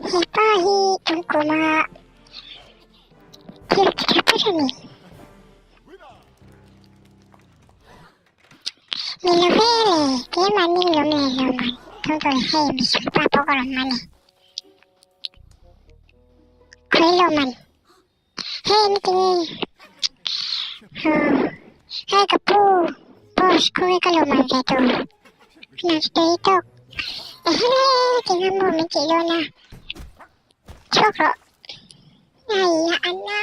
He pa hi tungkuma thil ti tha ber a ni. Ni lo ve le, keimah ning lawm leh lawm an thawmhnaw hei misual pa pawh ka rawn hman e. Khawi lawm an? Hei ni tinge? Hei ka pu, boss khawi ka lawm an ve tur? Nang chu tui tawk. Ehe le, tinga maw min tih dawn a? Chhuak rawh. Ai a na.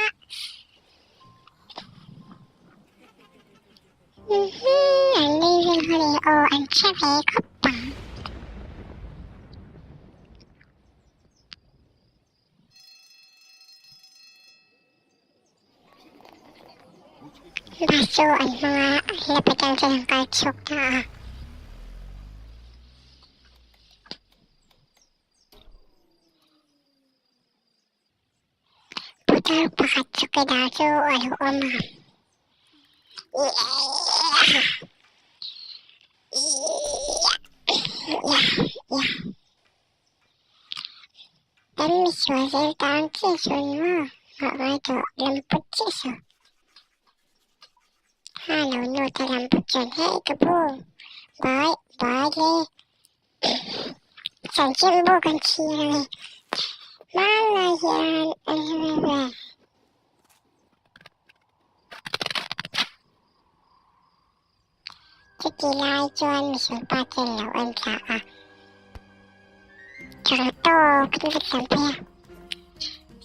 An nui vel nghal e aw an hre ve khawp ang. Bus chu an hmang a, la petal chuan an kal chhuak ta a. Putar pakhat chawkidar chu a lo awm a. Kan misual zel tan chiah chu ni maw? Ngah ngai tawh lamput chiah saw. Ha lo nu ta lamput chuan hei ka pu bai bai le. Chanchin bu kan chhir a ni. Hmanlai hian an hre ve ve. Chuti lai chuan misualpa chuan lo en thla a. Chang tawk in ka tlan phei a.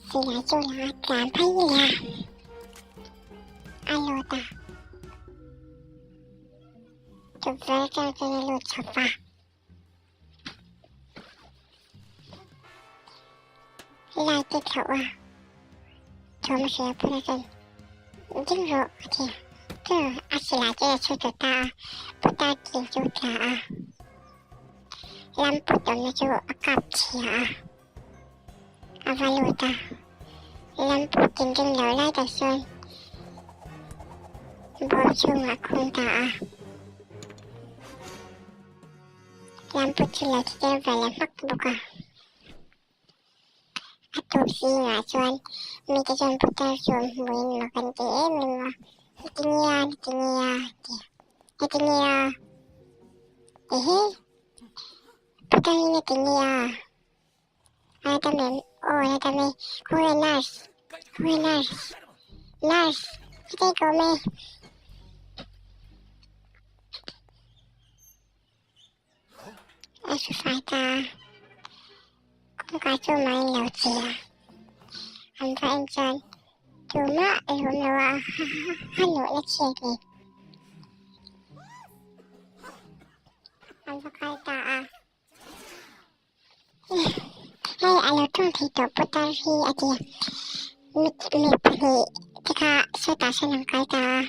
Silai chu la tlan phei leh a. A lut a. Tukverh atang chuan a lut chho va. Light te thlauh a, thawm a hria phun a chuan ding rawh a ti a. Chu a silai chu a chhu tawh ta a, putar kil chu tla a. Lamput awmna chu a kap chhia a, a va lut a. Lamput inring lo lai tak chuan bawm chhungah a khung ta a. Lamput chu lo thi deuh ve leh hmak bawk a. A tuk zingah chuan mite chuan putar chu an hmuin mak an ti em em a, Heti nia, heti nia, a ti a. Heti nia, ehe, putar hi heti nia, a la dam em? Aw, a la dam e, khawnge nurse, khawnge nurse, nurse, heti ka awm e. A hru fai ta a, kawngka chu main lo che a, an va en chuan tumah a lo awm lo a, a nawhna chhiat nen an va kal ta a. Hei a lo tawng thei tawh putar hi a ti a, mi pahnih te kha sawtah sawn an kal ta a.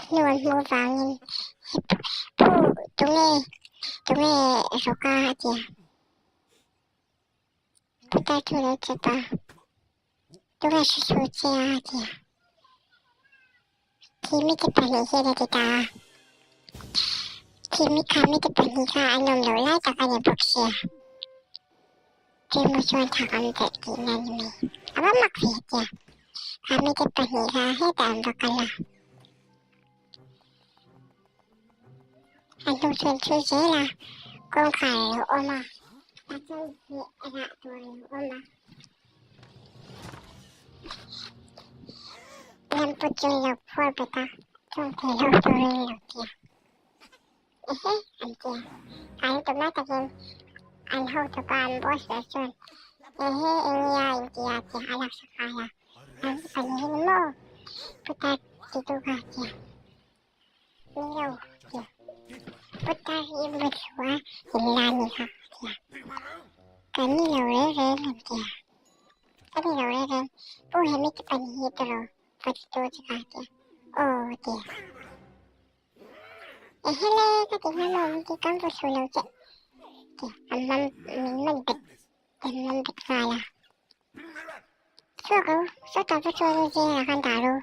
Hnu an hmuh vangin Pu tunge tunge rawk a a ti a. Putar chu a lo chep a, Tunge hre chu che a a ti a. Khi mite pahnih hian a ti ta a. Khi mi kha mite pahnih kha an awm loh lai tak a ni bawk sia. Tuemaw chuan thak an velh tihna a ni mai. A va mak ve tia. Kha mite pahnih kha hetah an va kal a. A hnu chuan thu zel a, kawngkhar a lo awm a. Tah chuan hneh rah tur a lo awm a. Lamput chu lo phuar bet a, chung thei lo turin lo ti a. Ehe, an ti a. An tum lai takin an hotupa an boss ber chuan Ehe, eng nge a inti a tia a laksak nghal a. An pahnihin maw putar titu kha a ti a. Ni lo ti a. Putar i bu thlu a inla ni kha a ti a. Ka ni lo reng reng an ti a. Ka ni lo reng reng, pu hemi te pahnih hi tawrh va titu che kha a ti a. Aw ti a. Ehele ka ti hma maw min ti kam vaw thlu lo che ti a man min man bet min man bet nghal a chhuak ru sawtah vaw chuan in zingah khan dah ru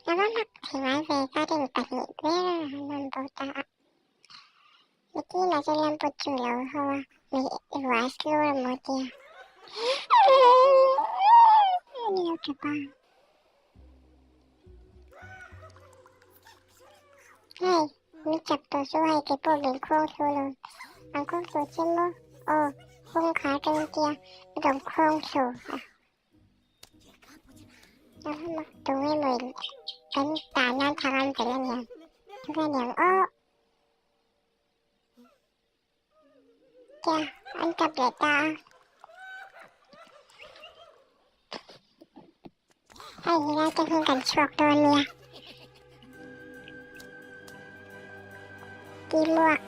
lama mak. thei ngai ve ka rin pahnih ber a han rawn bo ta a. Nitin a chu lamput chu lo ho a, mi ruah a slur a maw tia. A ni lo tap a. Hei, mi chap tawh chu hei kei pawh min khuang thlu lo. An khuang thlu che maw? Aw, kawngkhar ka intia, mi rawn khuang thlu a. Tunge maw in kan tah nan thang an vel aniang tunge aniang aw tia an tap leh ta a hei helai te hian kan chhuak dawn nia teamwork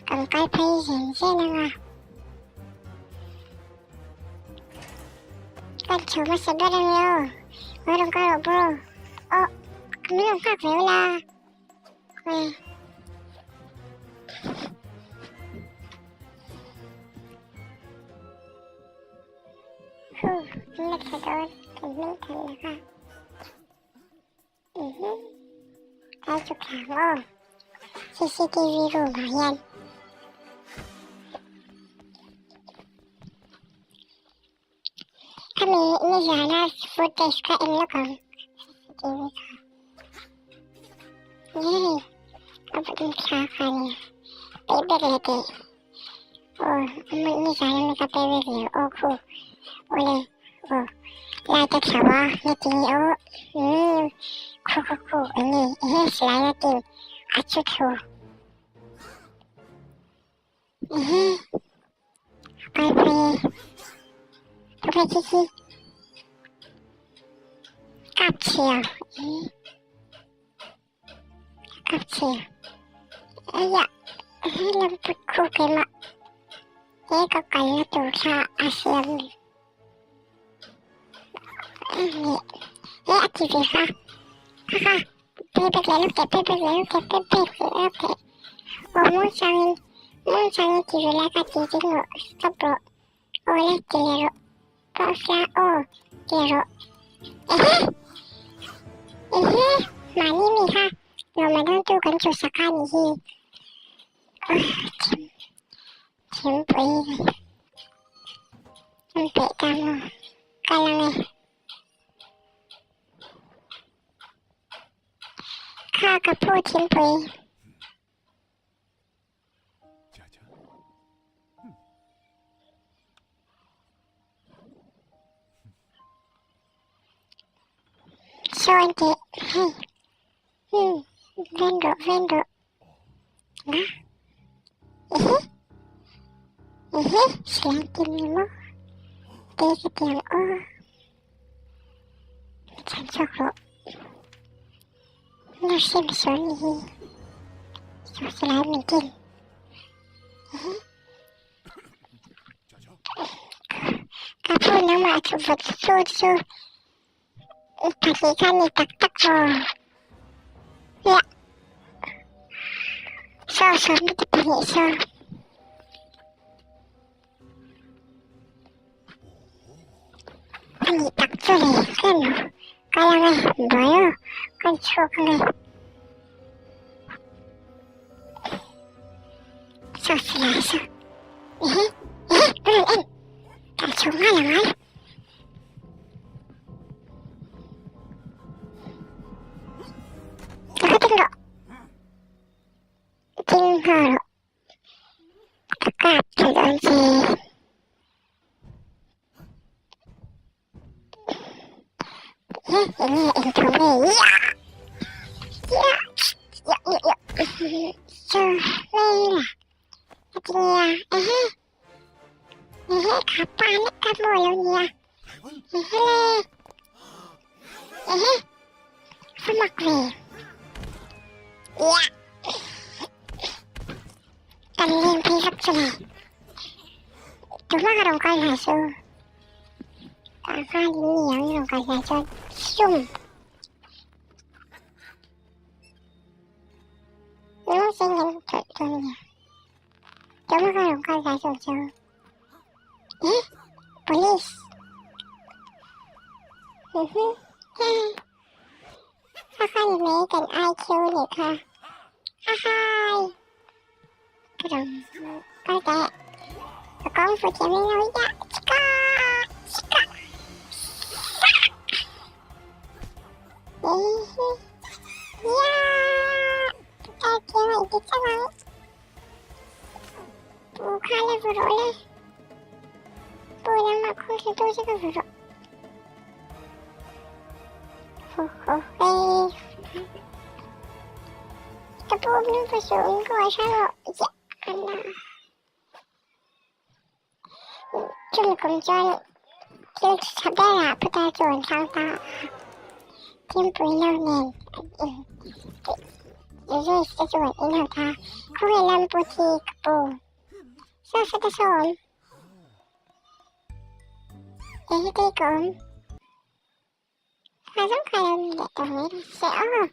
kan kal phei zen zen anga. Kan chho hmasa ber a ni aw. Ngawi rawn kal rawh bro. Aw, ka min rawn nghak ve ula. Ngawi. Hu, min la thla dawn. Kan hming than la kha. Mhm. Kai chuk thla ang aw. CCTV room ah hian. Khami nizana footage kha en lawk ang. CCTV kha. Nge a vawt thla kha nia. Payback leh teh. Aw, nizana mi kha payback leh aw khu. Awle. Aw, light a thlo a, heti nge aw, umm, khu khu khu, eng nge, ehe silai a tin, a chu thlu. Ehe, a kal phei e, tu phei khi khi, kap chhia, ehe, a kap chhia, eia, ehe lamput khu keimah, he ka kalna tur kha a siam. He a ti ve kha. Kha kha. Playback leh lawk teh, playback leh lawk teh, playback leh lawk teh. Aw muangchangin, muangchangin ti ve lai kha ti ding rawh, stop rawh. Aw le ti leh rawh. Pause la, aw ti rawh. Ehe! Ehe! Mahni mi kha lawmman dawntu kan chhuhsak kha a nih hi. Thim, thimpui. An peih ta maw? Kal ang e. Kha ka pu thingpui. Saw an tih hei. Hmm, ven rawh, ven rawh. Nga. Ehe. Ehe, silang tim ni maw. Te ka ti ang aw. Mi chhan chhuak rawh. Nurse misual ni hi. Saw silai min tin. Ehe. Ka pu nangmah chu vawt chu chu. Pahnih kha ni tak tak maw? Ia. Saw saw mi te pahnih saw. A nih tak chu le ka nu kal ang e buai aw kan chhuak ang e. Saw silai saw. Ehe ehe rawn en. Kan chhuak nghal ang ai. Ka ding rawh. Ding nghal rawh. Ka kap thei dawn che. He, enge eng tho nge? Ya! Ya! Ya, ya, ya. So, mai la. A ti nia. Ehe. Ehe, kha pa lek ka maw lo nia. Ehe le. Ehe. Fa mak ve. Ya. Kan leng phei vak chu le. Tuma ka rawn kal hnai chu. Ka nghal in ni ang i rawn kal hnai chuan sum. Nung sing kan tawlh dawn nia. Tuma ka rawn kal hnai chuan chu. Eh, police. Mhm. Kha kha ni mai kan IQ nih kha. Hahai. Krum. Kal teh. Ka kawng fu thiam in lo ya. Chika. Chika. Sa. Ehe. Ya. Putar kianga inti chau ang. Pu kha la vu rawh le. Pu nangmah khawl thla tu che ka vu rawh. Ho ho hei. Ka pu nu pa su in ko a hra rawh. Ya ana. Chumi kum chuan thil tha berah putar chu an thlang ta a. Thingpui no nen an in race te chu an in ho ta. Khawnge lam pu thi ka pu. Saw saw te saw awm. He hi tei ka awm. Kha zawng kha lo ni leh tawh mai se aw.